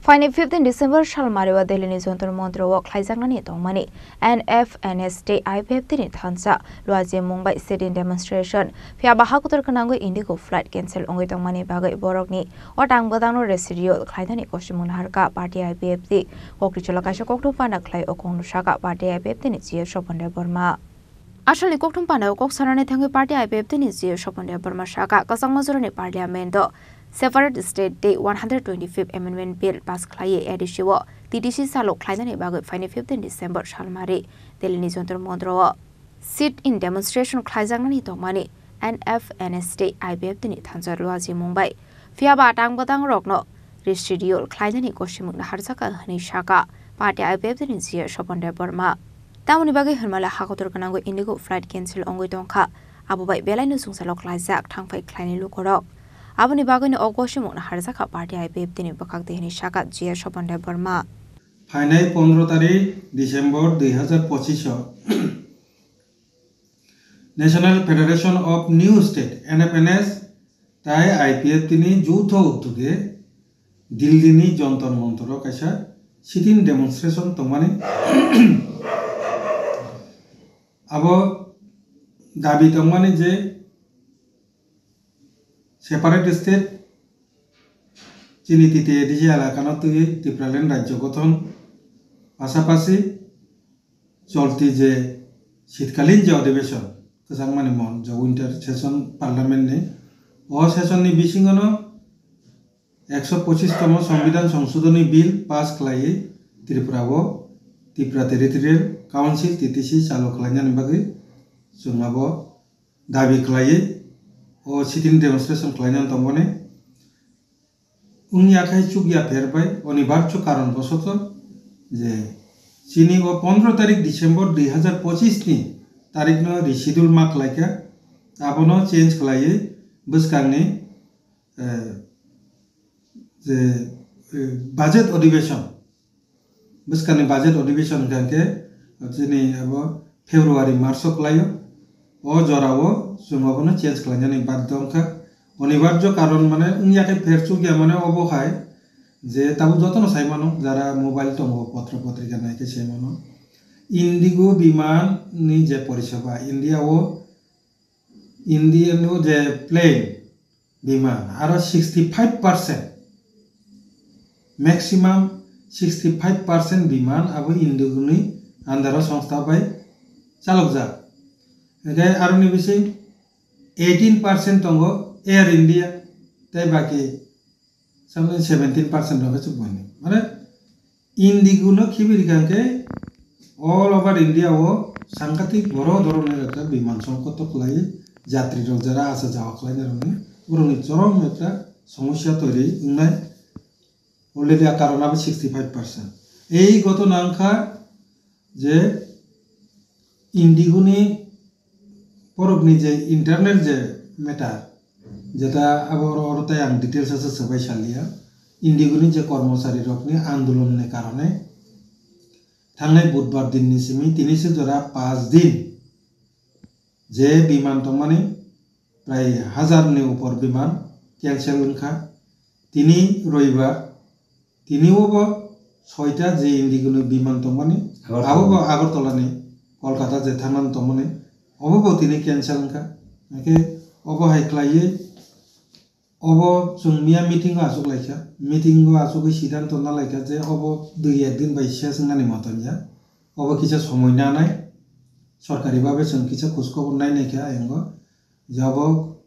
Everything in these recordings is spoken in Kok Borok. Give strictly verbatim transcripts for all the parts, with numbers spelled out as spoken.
Phaini fifteen December salmari o Delhi ni Jantar Mantar o khlaijaknani tongmani N F N S tei I P F T ni thansa luajimung bai sit-in demonstration. Phiya ba hakutor gwnangwi Indigo flight cancel wngwi tongmani bagwi borokni o tang bwtangno reschedule khlainani kosimung naharkha party I P F T. Kokri cholo kaisa kokthum panda khlai o kongno saka party I P F T ni C E O Sopon Debbarma. Asalni kokthum panda o kok sanani thangwi party I P F T ni C E O Sopon Debbarma saka kwchangma jorani parliament o separate state tei one hundred twenty-fifth amendment bill pass khlaiwi A D C o T T C chalo khlainani bagwi phaini fifteen December salmari Delhi ni Jantar Mantar o sit-in demonstration khlaijaknani tongmani N F N S tei I P F T ni thansa luajimung bai. Phiya ba tang bwtang rokno reschedule khlainani kosimung naharjakha hwnwi saka party I P F T ni C E O Sopon Debbarma. Tamoni bagwi hwnmale hakotor gwnangwi Indigo flight cancel wngwi tongkha, abo bai belaino chwngsalu khlaijak thangphai khlainai lukurok. Aboni bagwino o kosimung naharjakha party I P F T ni bwkhak twi hwnwi saka C E O Sopon Debbarma. Phainai pondro tarik December dui hazar pochish o National Federation of New State, N F N S, tai I P F T ni juto uddoge Delhi ni Jantar Mantar o kaisa sit-in demonstration tongmani. Abo dabi tongmani je separate state chini T T A D C elakano twiwi Tipraland rajyo gothon, pasapasi cholti je shitkalin je odhibeshon, kwchangmani mon je winter session parliament ni, o session ni bisingono ekso pochish tomo Songbidan Songsodhoni Bill pass khlaiwi Tripura o Tripura Territorial Council, T T C, chalo khlainani bagwi chwng abo dabi khlaiwi o sit-in demonstration khlainani tongmani. Wngya khai chukya pher bai onibarjo karon bosoto je chini o pondro tarik December dui hazar pochish ni tarikno reschedule ma khlaikha, abono change khlaiwi bwskangni, eh, je, eh, budget odhibeshon, bwskangni budget odhibeshon hwnkha khe chini abo February March o khlaio. O jorao chwng obono change khlainani badhyo wngkha. Onibarjo karon mane wngya khe pher chukya mane obo hai je tabuk jotono sai mano, jara mobile tongo, potro potrika nai khe sai mano. Indigo biman ni je poriseba India o, India o je plane biman aro sixty five percent, maximum sixty five percent biman abo Indigo ni under o songstha bai chalokjak. Hwnkhe aroni bising eighteen percent tongo Air India tei baki samsung seventeen percent rok khe chukmani. Mane Indigo no khibi rikha khe all over India o sangkatik boro dhoroner ekta biman songkot to khlai, jatri rok jara asa jawa khlainai rokni borokni chorom ekta somosya toiri wngnai. Already a karon abo sixty five percent. Ei goto nangkha je Indigo ni borokni je internal je matter, jeta abo oro, oro tai ang details asa swbai saliya. Indigo ni je kormochari rokni andolon ni karone thangnai budbar din ni simi tini se jora paanch din je biman tongmani prai hazar ni upor biman cancel wngkha. Tini roibar, tini obo soita je Indigo ni biman tongmani, Agartala. Abo bo Agartala ni Kolkata je thangnani tongmani, obo bo tini cancel wngkha. Hwnkhe obo hai khlaiwi obo chwng miya meeting o achuk laikha, meeting o achugwi siddhanto na laikha je obo dui ek din bai ses wngnani moton ya, obo kisa somoi nanai, sorkari babe chwng kisa khuj khobor nai naikha ayang o. Je abo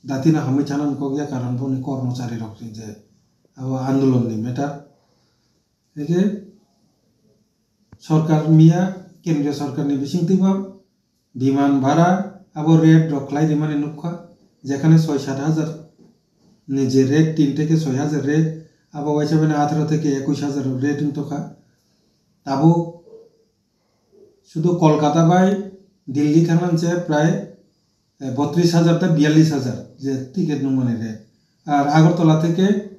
datino hamwi thana kok ya karon boni kormochari rok ni je abo andolon ni matter. Hwnkhe sorkar miya kendriya sorkar ni bising twibo biman bhara abo rate rok khlai rimani nukha, jekhane soi sat hajar ni je rate, tin theke soi hajar rate, abo waisa bini atharo theke ekush hajar rate wng tokha. Tabuk sudu Kolkata bai Delhi thangna se prai, eh, botris hajar ta biyallis hajar je ticket nungmani rate. Ar Agartala theke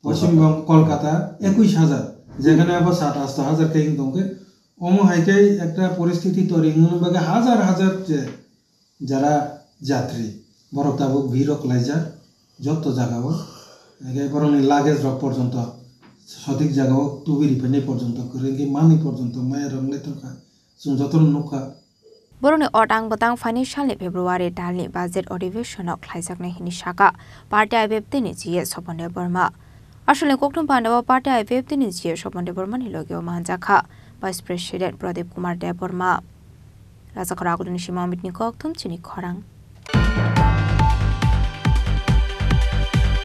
Poschim Bong-, Kolkata ekush hajar, jekhane abo sat asto hajar khe wng tongkhe, omo hai khe ekta poristiti tori wngmani bagwi hajar hajar je jara jatri, borok tabuk bhir rok khlaijak jotto jagao, hwnkhe borokni luggage rok porjonto Sothik jagao tubui ripainai porjonto kwrwi wngwi manwi porjonto maya rok wngwi tongkha. Chwng jotono nukha. Borokni otang bwtang phaini salni February talni budget adhibeshonno khlaijaknai hwnwi sakha party I P F T ni G A Sopon Debbarma. Aswkni kokthum pandao party I P F T ni G A Sopon Debbarmani logio manjakha Vice President Pradip Kumar Debbarma. Rajakhor Agulini simi Amitni kokthum chini khorang.